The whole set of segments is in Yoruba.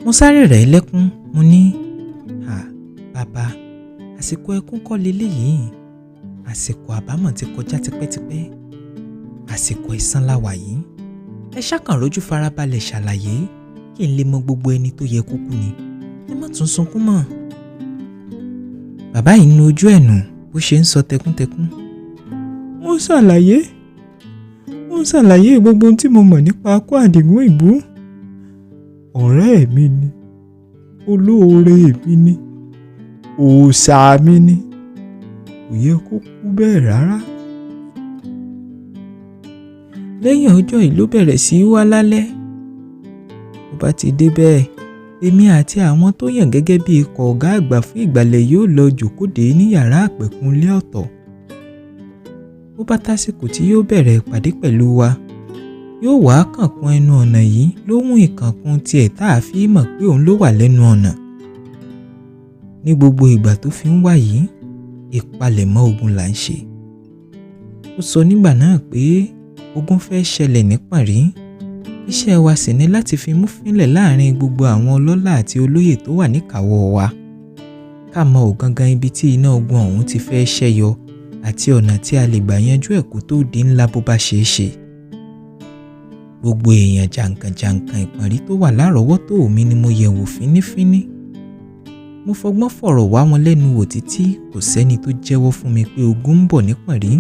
Mo sáré rẹ̀ lẹ́kún. Mo ní, "À, bàbá, àsìkò ẹkún kọ́ leléyìí. Àsìkò àbámọ̀ ti kọjá tipẹ́tipẹ́. Àsìkò ẹ̀san la wà yìí. Ẹ ṣákàn rojú farabalẹ̀ ṣàlàyé kí n lè mọ gbogbo ẹni tó yẹ kúkú ni. Ẹ má tún sunkún mọ́." Bàbá yìí nu ojú ẹ̀ nù bó ṣe ń sọ tẹkúntẹkún. Mo ṣàlàyé, mo ṣàlàyé gbogbo ohun tí mo mọ̀ nípa akó Àdìgún Ìbú. Ọ̀rẹ́ mi ni, olóore mi ni, òòṣà mi ni, kò yẹ kó kú bẹ́ẹ̀ rárá. Lẹ́yìn ọjọ́ yìí ló bẹ̀rẹ̀ sí í wá lálẹ́. Bó bá ti dé bẹ́ẹ̀, èmi àti àwọn tó yàn gẹ́gẹ́ bí ikọ̀ ọ̀gá àgbà fún ìgbàlẹ̀ yóò lọ jòkóde ní yàrá àpẹ̀kun ilé ọ̀tọ̀. Bó bá tásìkò tí yóò bẹ̀rẹ̀ ìpàdé pẹ̀lú wa, yóò wá kànkún ẹnu ọ̀nà yìí lóhùn ìkànkún tiẹ̀ tá a fi mọ̀ pé òun ló wà lẹ́nu ọ̀nà. Ní gbogbo ìgbà tó fi ń wá yìí, ìpalẹ̀mọ́ ogun là ń ṣe. Ó sọ nígbà náà pé ogun fẹ́ ṣẹlẹ̀ ní Pọ̀nrí. Iṣẹ́ wa sì ni láti fi mú fínlẹ̀ láàrin gbogbo àwọn ọlọ́lá àti olóyè tó wà níkàáwọ́ wa. Ká mọ ògangan ibi tí iná ogun ọ̀hún ti fẹ́ ṣẹ́yọ àti ọ̀nà tí a lè gbà yanjú ẹ̀ kó tó di ńlá bó bá ṣeé ṣe. Gbogbo èèyàn jàǹkànjàǹkàn Ìpọ̀nrí tó wà lárọ̀ọ́wọ́tó mi ni mo yẹ̀wò fínífíní. Mo fọgbọ́n fọ̀rọ̀ wá wọn lẹ́nu wò títí kò sẹ́ni tó jẹ́wọ́ fún mi pé ogun ń bọ̀ ní Pọ̀nrí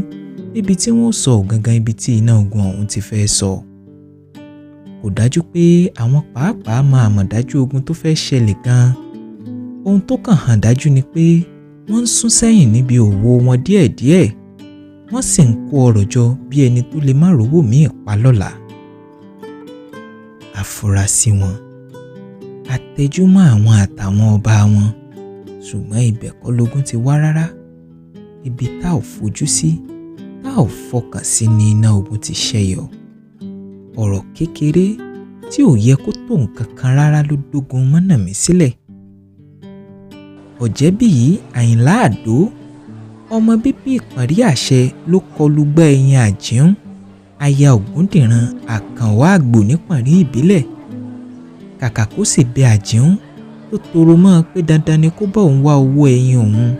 níbi tí wọ́n sọ ògangan ibi tí iná ogun ọ̀hún ti fẹ́ sọ. Kò dájú pé àwọn pàápàá máa mọ̀ dájú ogun tó fẹ́ ṣẹlẹ̀ gan-an. Ohun tó kàn hàn dájú ni pé wọ́n ń sún sẹ́yìn níbi òwò wọn díẹ̀díẹ̀. Wọ́n sì ń kó ọrọ̀ jọ bí ẹni tó lè má rówó míì pa lọ́la. Àfúrásì wọn, àtẹjúmọ́ àwọn àtàwọn ọba wọn, ṣùgbọ́n ibẹ̀ kọ́ lógún ti wá rárá. Ibi tá ò fojú sí, tá ò fọkàn sí ni iná ogun ti ṣẹ́yọ. Ọ̀rọ̀ kékeré tí ò yẹ kó tó nǹkan kan rárá ló dógun mọ́nàmí sílẹ̀. Ọ̀jẹ́bíyì Àyìnlá Àdó, ọmọ bíbí Ìpọ̀nrí àṣẹ ló kọlu gbá ẹyin Àjíùn, aya Ògúndìran Àkànwá Àgbò nípọ̀nrí ìbílẹ̀. Kàkà kó sì bẹ Àjíùn tó toro mọ́ ọ pé dandan ni kó bá òun wá owó ẹyin òun.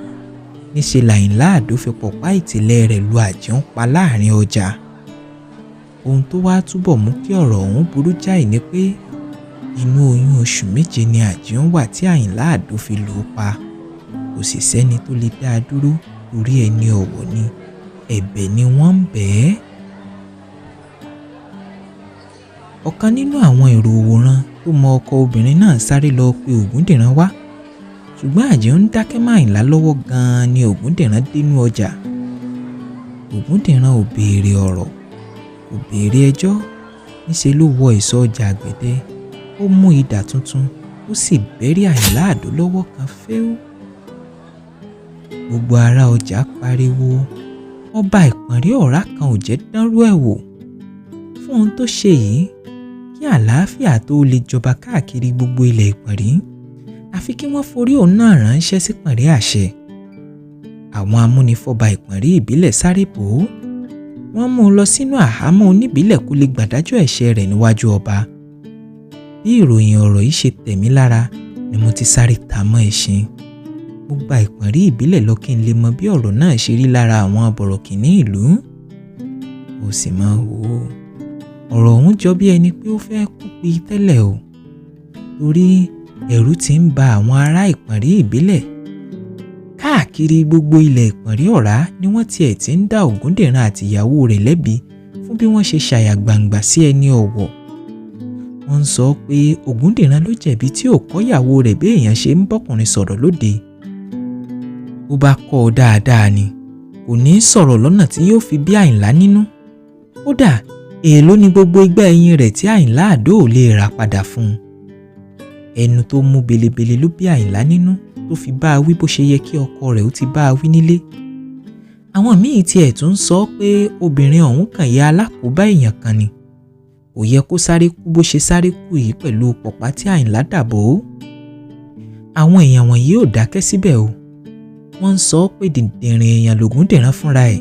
Níṣe làyìnlá Àdó fi pọ̀pá ìtìlẹ̀ rẹ̀ lu Àjíùn pa láàrin ọjà. Ohun tó wá túbọ̀ mú kí ọ̀rọ̀ ọ̀hún burú jáì ni pé inú oyún oṣù 7 ni Àjíùn wà tí Àyìnlá Àdó fi lù ú pa. Kò sì sẹ́ni tó lè dá a dúró torí ẹni ọ̀wọ̀ ni, ẹ̀bẹ̀ ni wọ́n ń bẹ̀ ẹ́. Ọ̀kan nínú àwọn èrò òwòrán tó mọ ọkọ obìnrin náà sáré lọ pe Ògúndìran wá. Ṣùgbọ́n Àjíùn ń dákẹ́ mọ́ Àyìnlá lọ́wọ́ gan-an ni Ògúndìran dénú ọjà. Ògúndìran ò béèrè ọ̀rọ̀, kò béèrè ẹjọ́, níṣe ló wọ ìsọ̀ ọjà àgbẹ̀dẹ, ó mú idà tuntun, ó sì bẹ́rí Àyìnlá Àdó lọ́wọ́ kan fẹ́ú. Gbogbo ará ọjà pariwo, ọba Ìpọ̀nrí ọ̀rá kan ò jẹ́ dánrú ẹ̀ wò. Fún ohun tó ṣe yìí, kí àlàáfíà tó lè jọba káàkiri gbogbo ilẹ̀ Ìpọ̀nrí, àfi kí wọ́n forí òun náà ránṣẹ́ sí Pọ̀nrí àṣẹ. Àwọn amúnifọ́ba Ìpọ̀nrí ìbílẹ̀ sáré bò ó. Wọ́n mú un lọ sínú àhámọ́ oníbílẹ̀ kó lè gbàdájọ́ ẹ̀ṣẹ̀ rẹ̀ níwájú ọba. Bí ìròyìn ọ̀rọ̀ yìí ṣe tẹ̀ mí lára ni mo ti sáré ta mọ́ ẹṣin. Mo gba Ìpọ̀nrí ìbílẹ̀ lọ kí n lè mọ bí ọ̀rọ̀ náà ṣe rí lára àwọn bọ̀rọ̀kìnní ìlú. Ó sì máa wò ó, ọ̀rọ̀ ọ̀hún jọ bí ẹni pé ó fẹ́ kú pi tẹ́lẹ̀ o, torí ẹ̀rù ti ń ba àwọn ará Ìpọ̀nrí ìbílẹ̀. Káàkiri gbogbo ilẹ̀ Ìpọ̀nrí Ọ̀rá ni wọ́n tiẹ̀ ti ń dá Ògúndìran àtìyàwó rẹ̀ lẹ́bi fún bí wọ́n ṣe ṣàyà gbangba sí ẹni ọ̀wọ̀. Wọ́n ń sọ pé Ògúndìran ló jẹ̀bi tí ò kọ́yàwó rẹ̀ bí èèyàn ṣe ń bọ́kùnrin sọ̀rọ̀ lóde. Bó bá kọ́ ọ dáadáa ni, kò ní í sọ̀rọ̀ lọ́nà tí yóò fi bí Àyìnlá nínú. Kódà èèló ni gbogbo igbá ẹyin rẹ̀ tí Àyìnlá Àdó ò lè rà padà fún un. Ẹnu tó mú belebele ló bí Àyìnlá nínú tó fi bá a wí bó ṣe yẹ kí ọkọ rẹ̀ ó ti bá a wí nílé. Àwọn míì tiẹ̀ tún sọ pé obìnrin ọ̀hún kàn yẹ alákòóbá èèyàn kan ni. Kò yẹ kó sáré kú bó ṣe sáré kú yìí pẹ̀lú pọ̀pá tí Àyìnlá dàbò ó. Àwọn èèyàn wọ̀nyí ò dákẹ́ síbẹ̀ o. Wọ́n ń sọ pé dìndìnrìn èèyàn lògúndìran fúnra ẹ̀.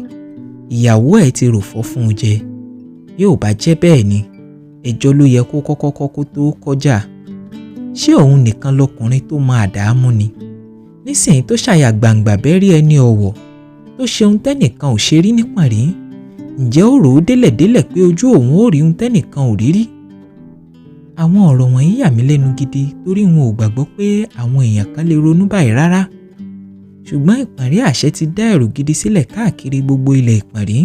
Ìyàwó ẹ̀ ti rò fọ́ fún un jẹ. Bí ò bá jẹ́ bẹ́ẹ̀ ni, ẹjọ́ ló yẹ kó kọ́kọ́ kọ́ kó tó kọjá. Ṣé òun nìkan lọkùnrin tó máa dààmú ni? Nísìnyí tó ṣàyà gbangba bẹ́rí ẹni ọ̀wọ̀, tó ṣe ohun tẹ́nìkan ò ṣe rí nípọ̀nrí, ǹjẹ́ ó rò ó délẹ̀délẹ̀ pé ojú òun ó rí ohun tẹ́nìkan ò rí rí? Àwọn ọ̀rọ̀ wọ̀nyí yà mí lẹ́nu gidi torí wọn ò gbàgbọ́ pé àwọn èèyàn kan lè ronú báyìí rárá. Ṣùgbọ́n Ìpọ̀nrí àṣẹ ti dá ẹ̀rù gidi sílẹ̀ káàkiri gbogbo ilẹ̀ Ìpọ̀nrí.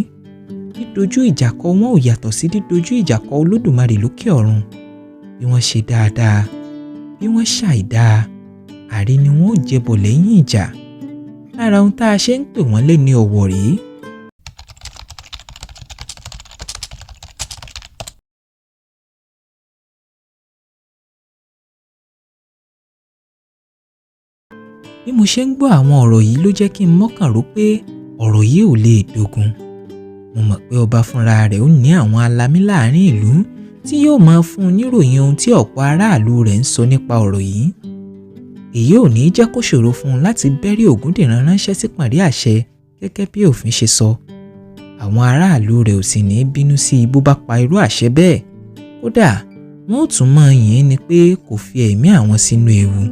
Dídojú ìjà kọ wọn ò yàtọ̀ sí dídojú ìjà kọ Olódùmarè lókè ọ̀run. Bí wọ́n ṣe dáadáa, bí wọ́n ṣàìdáa, àrí ni wọ́n ò jẹbọ̀ lẹ́yìn ìjà. Lára ohun tá a ṣe ń pè wọ́n lé ní ọ̀wọ̀ rèé. Bí mo ṣe ń gbọ́ àwọn ọ̀rọ̀ yìí ló jẹ́ kí n mọ́kàn rò pé ọ̀rọ̀ yìí ò lè dogun. Mo mọ̀ pé ọba fúnra rẹ̀ ó ní àwọn alamí láàrin ìlú tí yóò máa fún un níròyìn ohun tí ọ̀pọ̀ aráàlú rẹ̀ ń sọ nípa ọ̀rọ̀ yìí. Èyí ò ní jẹ́ kó ṣòro fún un láti bẹ́rí Ògúndìran ránṣẹ́ sí Pọ̀nrí àṣẹ gẹ́gẹ́ bí òfin ṣe sọ. Àwọn aráàlú rẹ̀ ò sì ní bínú sí i bó bá pa irú àṣẹ bẹ́ẹ̀. Kódà wọ́n ó tún máa yìn ín ni pé kò fi ẹ̀mí àwọn sínú ewu.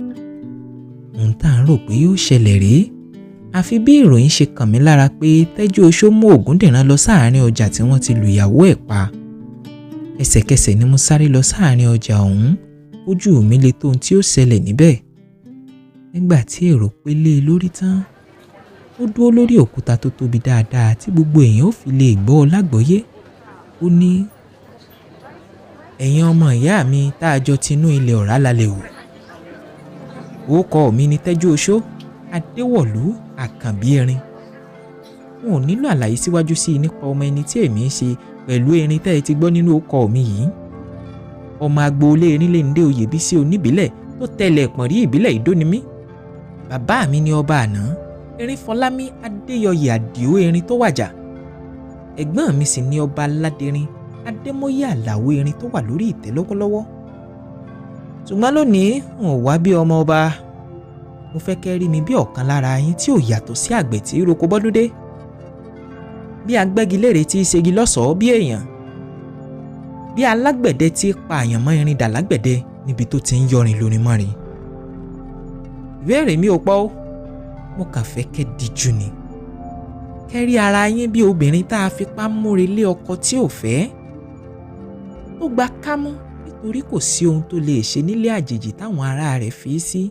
Ohun tá à ń rò pé yóò ṣẹlẹ̀ rèé. Àfi bí ìròyìn ṣe kàn mí lára pé Tẹ́jú Oṣó mú Ògúndìran lọ sáàárín ọjà tí wọ́n ti lùyàwó ẹ̀ pa. Ẹsẹ̀kẹsẹ̀ ni mo sáré lọ sáàárín ọjà ọ̀hún, ojú mi le tó ohun tí ó ṣẹlẹ̀ níbẹ̀. Nígbà tí èrò pé lé e lórí tán, ó dúró lórí òkúta tó tóbi dáadáa tí gbogbo èèyàn ó fi lè gbọ́ ọ lágbọ́yé. Ó ní, ẹ̀yin ọmọ ìyá mi tá a jọ tinú ilẹ̀ Ọ̀rá lálẹ́ wò. Orúkọ mi ni Tẹ́jú Oṣó, Adéwọ̀lú Àkànbí Erin. N ò nílò àlàyé síwájú sí i nípa ọmọ ẹni tí èmi ń ṣe pẹ̀lú erin tẹ́ ẹ ti gbọ́ nínú orúkọ mi yìí. Ọmọ agboolé Erinléndé Oyèbísí Oníbílẹ̀ tó tẹ̀lé Ìpọ̀nrí ìbílẹ̀ Ìdó ni mí. Bàbá mi ni ọba àná, Erin Fọlámi Adéyọyè Àdìó Erin tó wàjà. Ẹ̀gbọ́n mi sì ni ọba Aládérin Adémóyè Àlàó Erin tó wà lórí ìtẹ́ lọ́wọ́lọ́wọ́. Ṣùgbọ́n lónìí n ò wá bí ọmọ ọba. Mo fẹ́ kẹ́ rí mi bí ọ̀kan lára yín tí ò yàtọ̀ sí àgbẹ̀ tí roko bọ́dúndé. Bí agbẹ́gilére tí í ṣegi lọ́ṣọ̀ọ́ bí èèyàn. Bí alágbẹ̀dẹ tí pa àyàn mọ́ irin dà lágbẹ̀dẹ níbi tó ti ń yọrin lórin mọ́rin. Ìbéèrè mi ò pọ̀ o. Mo kàn fẹ́ kẹ́ díjú ni. Kẹ́ rí ara yín bí obìnrin tá a fipá múre lé ọkọ tí ò fẹ́. Ó gba kámú nítorí kò sí ohun tó lè ṣe nílé àjèjì táwọn ará rẹ̀ fi sí.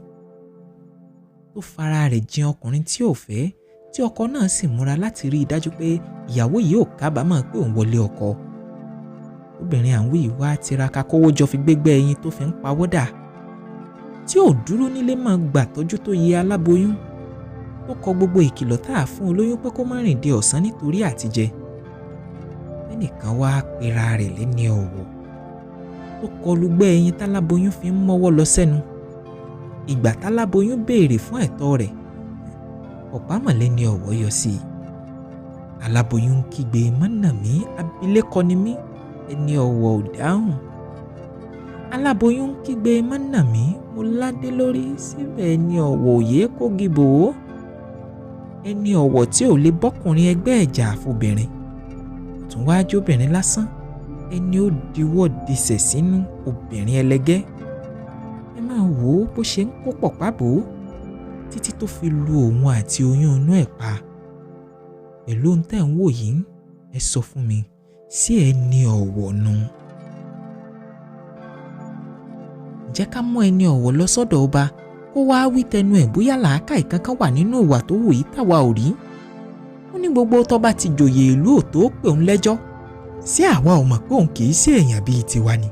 Tó fara rẹ̀ jin ọkùnrin tí ò fẹ́, tí ọkọ náà sì múra láti rí i dájú pé ìyàwó yìí ò kábàámọ̀ pé òun wọlé ọkọ. Obìnrin à ń wí wá tiraka kówó jọ fi gbégbé ẹyin tó fi ń pawọ́dà. Tí ò dúró nílé máa gbà tọ́jú tó yẹ aláboyún. Ó kọ gbogbo ìkìlọ̀ tá a fún olóyún pé kó má rìn dé ọ̀sán nítorí àtijẹ. Ẹnìkan wá pera rẹ̀ lẹ́ni ọ̀wọ̀. Ó kọlu gbẹ́ ẹyin táláboyún fi ń mọ́wọ́ lọ sẹ́nu. Ìgbà táláboyún béèrè fún ẹ̀tọ́ rẹ̀, ọ̀pá mọ̀lẹ́ni ọ̀wọ̀ yọ sí i. Aláboyún ń kígbe mọ́nà mí, abilékọ ni mí, ẹni ọ̀wọ̀ ò dáhùn. Aláboyún ń kígbe mọ́nà mí, mo ládé lórí, síbẹ̀ ẹni ọ̀wọ̀ òye kó gìbò ó. Ẹni ọ̀wọ̀ tí ò lè bọ́kùnrin ẹgbẹ́ ẹ̀jà àfobìnrin. Tún wá jóbìnrin lásán, ẹni ó diwọ́ disẹ̀ sínú obìnrin ẹlẹgẹ́. Ẹ máa wò ó bó ṣe ń kó pọ̀pá bò ó. títí tó fi lu òun àti oyún inú ẹ̀ pa. Pẹ̀lú ohun tẹ́ ń wò yìí, ẹ sọ fún mi, ṣé ẹ ní ọ̀wọ̀ nu? Ǹjẹ́ ká mú ẹni ọ̀wọ̀ lọ sọ́dọ̀ ọba kó wáá wí tẹnu ẹ̀ bóyá làákàyè kankan wà nínú ìwà tó wù yìí táwa ò rí? Ó ní gbogbo tọ́ba ti jòyè ìlú ò tó pè òun lẹ́jọ́. Ṣé àwa ò mọ̀ pé òun kì í ṣe èèyàn bíi tiwa ni?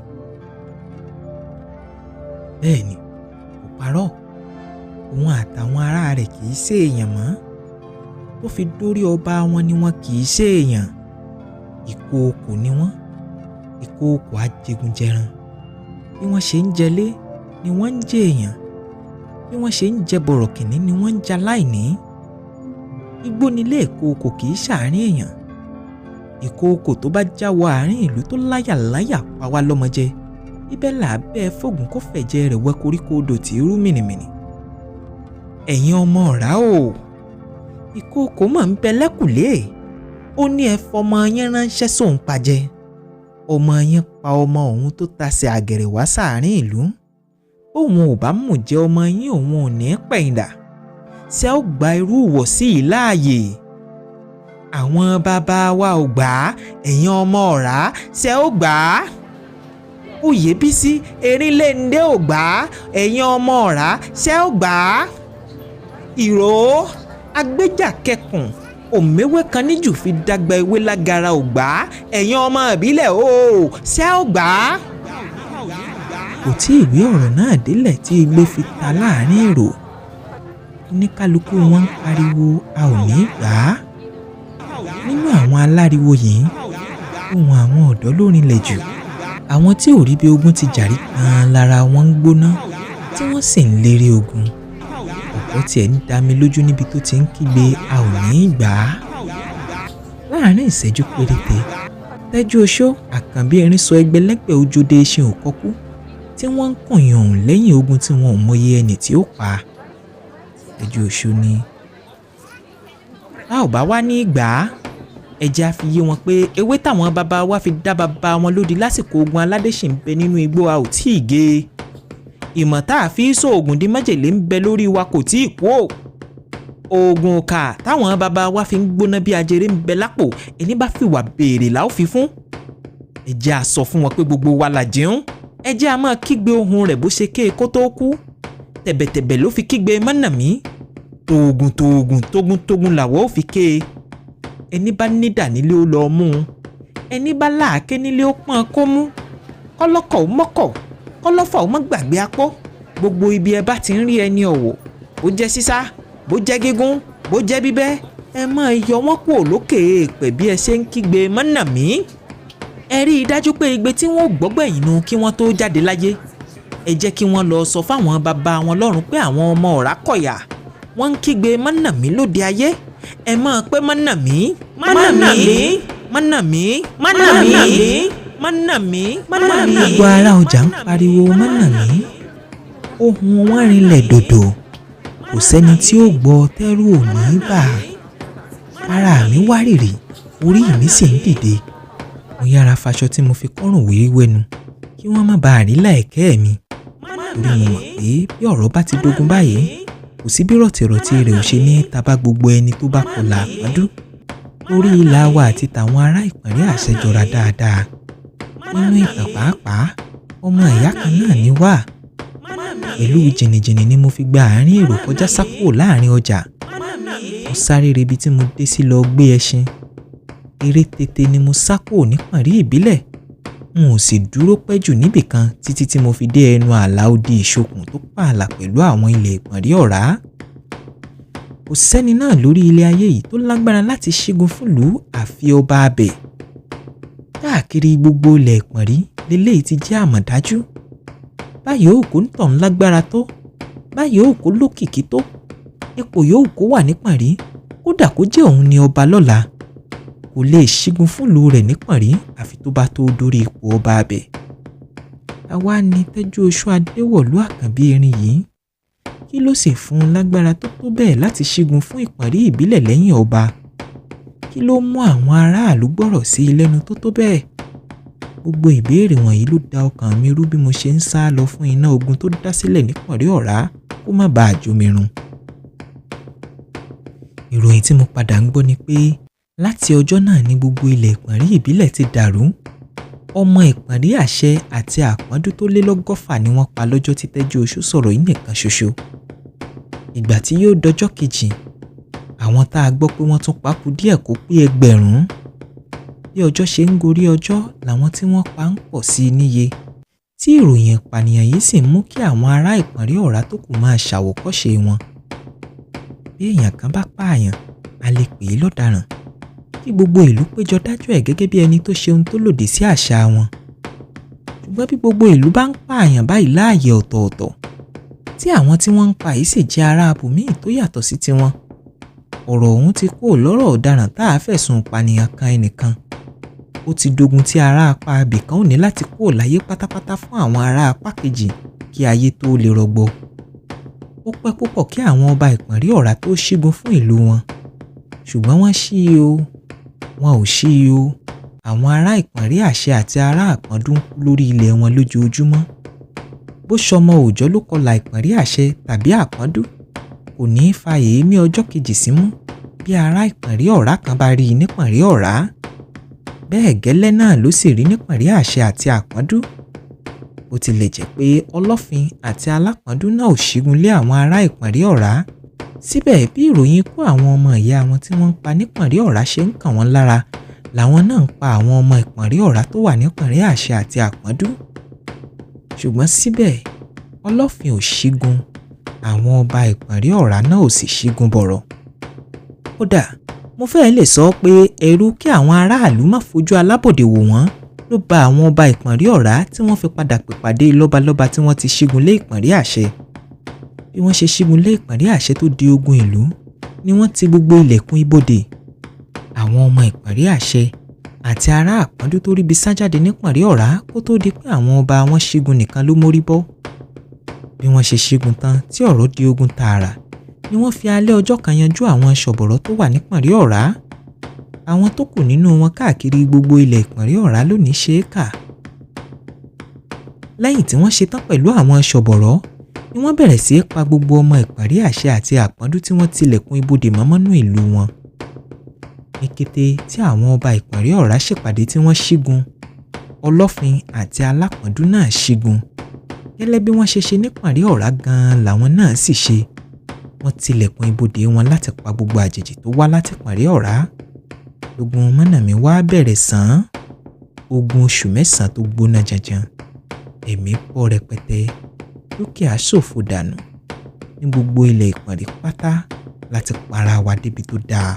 Bẹ́ẹ̀ ni, kò parọ́, òun àtàwọn ará rẹ̀ kì í ṣe èèyàn mọ́. Tó fi dórí ọba wọn ni wọn kì í ṣe èèyàn. Ìkookò ni wọ́n, ìkookò ajégunjẹran. Bí wọ́n ṣe ń jẹlé ni wọ́n ń jẹ èèyàn, bí wọ́n ṣe ń jẹ bọ̀rọ̀kìnní ni wọ́n ń jaláìní. Igbó nílé ìkookò kì í ṣàárín èèyàn. Ìkookò tó bá já wọ àárín ìlú tó láyàláyà pa wá lọ́mọ jẹ, ibẹ̀ là á bẹ́ẹ̀ fògùn kó fẹ̀jẹ̀ rẹ̀ wẹ koríko odò tí í rú mìnìmìnì. Ẹ̀yin ọmọ ọ̀rá o, ìkookò mọ̀ ń bẹ lẹ́kùlé. Ó ní ẹ fọmọ yín ránṣẹ́ sóun pajẹ. Ọmọ yín pa ọmọ òun tó tasẹ̀ àgẹ̀rẹ̀ wá sáàárín ìlú. Bóun ò bá mú jẹ ọmọ yín, òun ò ní pẹ̀yìndà. Ṣé ó gba irú ìwọ̀sí yìí láàyè? Àwọn bàbá wa ò gbà á, ẹ̀yin ọmọ ọ̀rá ṣé ó gbà á? Oyèbísí Erinléndé ò gbà á, ẹ̀yin ọmọ ọ̀rá ṣé ó gbà á? Ìró agbéjàkẹkùn òmèwé kan níjù fi dàgbà ewé lágara ò gbà á, ẹ̀yin ọmọ ìbílẹ̀ o ṣé ó gbà á? Kò tí ì wí ọ̀rọ̀ náà délẹ̀ tí igbe fi ta láàrin èrò. Oníkálukú wọn ń pariwo a ò ní gbà á. Nínú àwọn aláriwo yìí, ohùn àwọn ọ̀dọ́ ló rinlẹ̀ jù. Àwọn tí ò rí bí ogun ti jàrí gan-an lára wọn ń gbóná, tí wọ́n sì ń lérí ogun. Ọ̀pọ̀ tiẹ̀ ń dá mi lójú níbi tó ti ń kígbe a ò ní gbà á. Láàárín ìṣẹ́jú péréte, Tẹ́jú Oṣó Àkànbí Erin sọ ẹgbẹ̀lẹ́gbẹ̀ ojúde eṣin òkọ́kú tí wọ́n ń kùnyàn òun lẹ́yìn ogun tí wọn ò mọyì ẹni tí ó pa. Tẹ́jú Oṣó ní, a ò bá wá ní gbà á, ẹ jẹ́ á fi yé wọn pé ewé táwọn bàbá wa fi dá bàbá wọn lódì lásìkò ogun aládé ṣì ń bẹ nínú igbó, a ò tí ì gé e. Ìmọ̀ tá a fi sóògùn di májèlé ń bẹ lórí wa kò tí ì kú o. Oògùn ọ̀kà táwọn bàbá wa fi ń gbóná bí ajere ń bẹ lápò, ẹni bá fìwà béèrè la ó fi fún. Ẹ jẹ́ á sọ fún wọn pé gbogbo wa là jẹun. Ẹ jẹ́ á máa kígbe ohùn rẹ̀ bó ṣe ké kó tó kú. Tẹ̀bẹ̀tẹ̀bẹ̀ ló fi kígbe mọ́nà mí. Tòògùn tòògùn tógún tógún làwọ̀ ó fi ké e. Ẹni bá nídà nílé ó lọ mú un. Ẹni bá láàké nílé ó pọ́n kó mú. Kọ́lọ́kọ̀ ó mọ́kọ̀, kọ́lọ́fà ó mọ́ gbàgbé apọ́. Gbogbo ibi ẹ bá ti ń rí ẹni ọ̀wọ̀, bó jẹ́ sísá, bó jẹ́ gígún, bó jẹ́ bíbẹ́, ẹ máa yọ wọ́n kúrò lókè èèpẹ̀ bí ẹ ṣe ń kígbe mọ́nà mí. Ẹ rí i dájú pé igbe tí wọ́n ò gbọ́gbẹ̀yìn nu kí wọ́n tó jáde láyé. Ẹ jẹ́ kí wọ́n lọ sọ fáwọn bàbá wọn lọ́run pé àwọn ọmọ ọ̀rá kọ̀yà, wọ́n ń kígbe mọ́nà mí lóde ayé. Ẹ máa pé mọ́nà mí, mọ́nà mí, mọ́nà mí, mọ́nà mí, mọ́nà mí, mọ́nà mí. Gbogbo ará ọjà ń pariwo mọ́nà mí. Ohùn wọn rinlẹ̀ dòdò. Kò sẹ́ni tí ó gbọ́ tẹ́rù ò ní bà. Ara mi wárìrì, orí mi sì ń dìde. Mo yára faṣọ tí mo fi kọ́rùn wé wẹ́nu kí wọ́n má bàa rí láìkẹ́ mi. Torí mo mọ̀ pé bí ọ̀rọ̀ bá ti dogun báyìí, kò sí bí rọ̀tìrọ̀tì rẹ̀ ò ṣe ní tabá gbogbo ẹni tó bá kọlà àpọ́ndú. Orí ìlà wa àti tàwọn ará ìpínlẹ̀ àṣẹ jọra dáadáa. Nínú ìtàn pàápàá, ọmọ ìyá kan náà ni wá. Pẹ̀lú jìnnìjìnnì ni mo fi gba àárín èrò kọjá sákò láàrin ọjà. Mo sáré rebi tí mo dé sí lọ gbé ẹṣin. Eré tètè ni mo sá kúrò nípọ̀nrí ìbílẹ̀. N ò sì dúró pẹ́ jù níbìkan títí tí mo fi dé ẹnu ààlà odi ìṣokùn tó pààlà pẹ̀lú àwọn ilẹ̀ ìpọ̀nrí ọ̀rá. Kò sẹ́ni náà lórí ilẹ̀ ayé yìí tó lágbára láti ṣígun fúnlùú àfi ọba abẹ. Káàkiri gbogbo ilẹ̀ ìpọ̀nrí leléyìí ti jẹ́ àmọ̀dájú. Báyìí òkú ń tàn lágbára tó, báyìí òkú lókìkí tó, ipò yòówù kó wà nípọ̀nrí, kódà kó jẹ́ òun ni ọba lọ́la. Kò lè ṣígun fúnlùú rẹ̀ nípọ̀nrí àfi tó bá tó dórí ipò ọba abẹ. Àwa ni Tẹ́jú Oṣó Adéwọ̀lú Àkànbí Erin yìí. Kí ló sì fún un lágbára tó tó bẹ́ẹ̀ láti ṣígun fún ìpọ̀nrí ìbílẹ̀ lẹ́yìn ọba? Kí ló mú àwọn aráàlú gbọ́rọ̀ sí i lẹ́nu tó tó bẹ́ẹ̀? Gbogbo ìbéèrè wọ̀nyí ló da ọkàn mi rú bí mo ṣe ń sá lọ fún iná ogun tó dá sílẹ̀ nípọ̀nrí ọ̀rá kó má bàa jó mi run. Ìròyìn tí mo padà ń gbọ́ ni pé láti ọjọ́ náà ni gbogbo ilẹ̀ Ìpọ̀nrí ìbílẹ̀ ti dàrú. Ọmọ Ìpọ̀nrí Àṣẹ àti Àpọ́ndú tó lé lọ́gọ́fà ni wọ́n pa lọ́jọ́ tí Tẹ́júoṣó sọ̀rọ̀ yìí nìkan ṣoṣo. Ìgbà tí yóò dọjọ́ kejì, àwọn tá a gbọ́ pé wọ́n tún pa kù díẹ̀ kó pé 1000. Bí ọjọ́ ṣe ń gorí ọjọ́ làwọn tí wọ́n pa ń pọ̀ sí i níye, tí ìròyìn ìpànìyàn yìí sì mú kí àwọn ará Ìpọ̀nrí Ọ̀rá tó kù máa ṣàwòkọ́ṣe wọn. Bí èèyàn kan bá pààyàn, a lè pè é lọ́daràn, kí gbogbo ìlú péjọ dájọ́ ẹ̀ gẹ́gẹ́ bí ẹni tó ṣe ohun tó lòdì sí àṣà wọn. Ṣùgbọ́n bí gbogbo ìlú bá ń pààyàn báyìí láàyè ọ̀tọ̀ọ̀tọ̀, tí àwọn tí wọ́n ń pa yìí sì jẹ́ ará abòmíì tó yàtọ̀ sí tiwọn, ọ̀rọ̀ ọ̀hún ti kúrò lọ́rọ̀ ọ̀daràn tá a fẹ̀sùn ìpànìyàn kan ẹnìkan. Ó ti dogun tí ará apá abìkan ò ní láti kúrò láyé pátápátá fún àwọn ará apá kejì kí ayé tó lè rọgbọ. Ó pẹ́ púpọ̀ kí àwọn ọba Ìpọ̀nrí Ọ̀rá tó ṣígun fún ìlú wọn. Ṣùgbọ́n wọ́n ṣí i o, wọn ò ṣí i o. Àwọn ará Ìpọ̀nrí Àṣẹ àti ará Àpọ́ndú ń kú lórí ilẹ̀ wọn lójoojúmọ́. Bó ṣọmọ òòjọ́ ló kọlà Ìpọ̀nrí Àṣẹ tàbí Àpọ́ndú, kò ní í fa èémí ọjọ́ kejì símú bí ará Ìpọ̀nrí Ọ̀rá kan bá rí i nípọ̀nrí Ọ̀rá. Bẹ́ẹ̀ gẹ́lẹ́ náà ló sì rí nípọ̀nrí Àṣẹ àti Àpọ́ndú. Bó tilẹ̀ jẹ́ pé Ọlọ́fin àti Alápọ́ndú náà ò ṣígun lé àwọn ará Ìpọ̀nrí Ọ̀rá, síbẹ̀ bí ìròyìn ikú àwọn ọmọ ìyá wọn tí wọ́n ń pa nípọ̀nrí Ọ̀rá ṣe ń kàn wọ́n lára làwọn náà ń pa àwọn ọmọ Ìpọ̀nrí Ọ̀rá tó wà nípọ̀nrí Àṣẹ àti Àpọ́ndú. Ṣùgbọ́n síbẹ̀ Ọlọ́fin ò ṣígun, àwọn ọba Ìpọ̀nrí Ọ̀rá náà ò sì ṣígun bọ̀rọ̀. Kódà mo fẹ́ẹ́ lè sọ pé ẹ̀rù kí àwọn aráàlú má fojú alábọ̀dé wò wọ́n ló ba àwọn ọba Ìpọ̀nrí Ọ̀rá tí wọ́n fi padà pèpàdé lọ́balọ́ba tí wọ́n ti ṣígun lé Ìpọ̀nrí Àṣẹ. Bí wọ́n ṣe ṣígun lé Ìpọ̀nrí Àṣẹ tó di ogun ìlú ni wọ́n ti gbogbo ilẹ̀kùn ibodè. Àwọn ọmọ Ìpọ̀nrí Àṣẹ àti ará Àpọ́ndú tó ríbi sá jáde nípọ̀nrí Ọ̀rá kó tó di pé àwọn ọba wọn ṣígun nìkan ló mórí bọ́. Bí wọ́n ṣe ṣígun tán tí ọ̀rọ̀ di ogun tààrà ni wọ́n fi alẹ́ ọjọ́ kan yanjú àwọn ṣọ̀bọ̀rọ̀ tó wà nípọ̀nrí Ọ̀rá. Àwọn tó kù nínú wọn káàkiri gbogbo ilẹ̀ Ìpọ̀nrí Ọ̀rá lónìí ṣe é kà. Lẹ́yìn tí wọ́n ṣe tán pẹ̀lú àwọn ṣọ̀bọ̀rọ̀ ni wọ́n bẹ̀rẹ̀ sí í pa gbogbo ọmọ Ìpọ̀nrí Àṣẹ àti Àpọ́ndú tí wọ́n tilẹ̀kùn ibodè mọ́mọ́nú ìlú wọn. Ní kété tí àwọn ọba Ìpọ̀nrí Ọ̀rá ṣèpàdé tí wọ́n ṣígun, Ọlọ́fin àti Alápọ́ndú náà ṣígun. Gẹ́lẹ́ bí wọ́n ṣe ṣe nípọ̀nrí Ọ̀rá gan-an làwọn náà sì ṣe. Wọ́n tilẹ̀kùn ibodè wọn láti pa gbogbo àjèjì tó wá láti Ìpọ̀nrí Ọ̀rá. Ogun mọ́nàmí wá bẹ̀rẹ̀ sàn án. Ogun oṣù mẹ́sàn-án tó gbóná janjan. Ẹ̀mí pọ̀ rẹpẹtẹ, dúkìá ṣòfò dànù. Ní gbogbo ilẹ̀ Ìpọ̀nrí pátá láti para wa débi tó dáa.